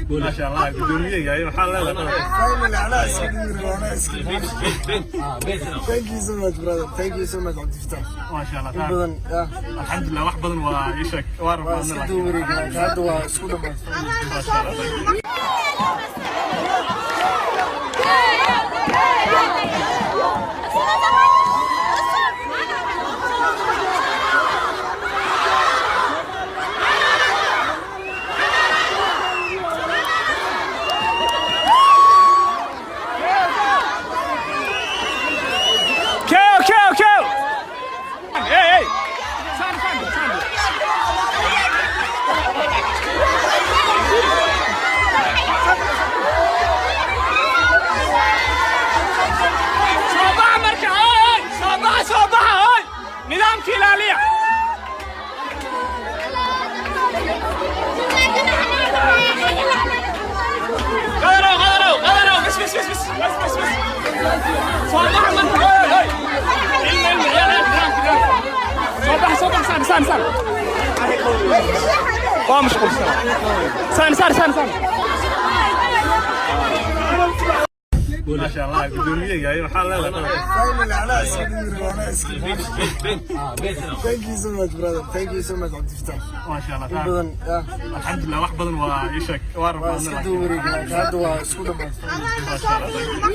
Maasha Allah, gudoomiyeyga maxaa leedahay? Finally, anaa iska dhiiri, anaa iska dhiiri. Thank you so much, brother. Thank you so much, Cabdifataax. Maasha Allah. In badan ya. Alxamdulilah, wax badan waa ii sheeg, waa waa rabaa. Iska daba wareegi, laakiin hadda waa isku dhamaatay. Maasha Allah. Kill, kill, kill! Hey, hey! Saan, saan, saan. Soo baxa marka, hey, hey! Soo baxa, soo baxa, hey! Nidaamka ilaaliya. Qadarow, qadarow, qadarow, bas, bas, bas, bas, bas, bas, bas. Soo baxa marka, hey, hey! Ilma, ilma, yalla, nidaamka, nidaamka. Soo baxa, soo baxa, saan, saan, saan. Waa mashquulsan. Saan, saan, saan, saan. Maasha Allah, gudoomiyeyga maxaa leedahay? Finally, anaa iska dhiiri, anaa iska dhiiri. Thank you so much, brother. Thank you so much, Cabdifataax. Maasha Allah. In badan ya. Alxamdulilah, wax badan waa ii sheeg, waa waa rabaa. Iska daba wareegi, laakiin hadda waa isku dhamaatay. Maasha Allah.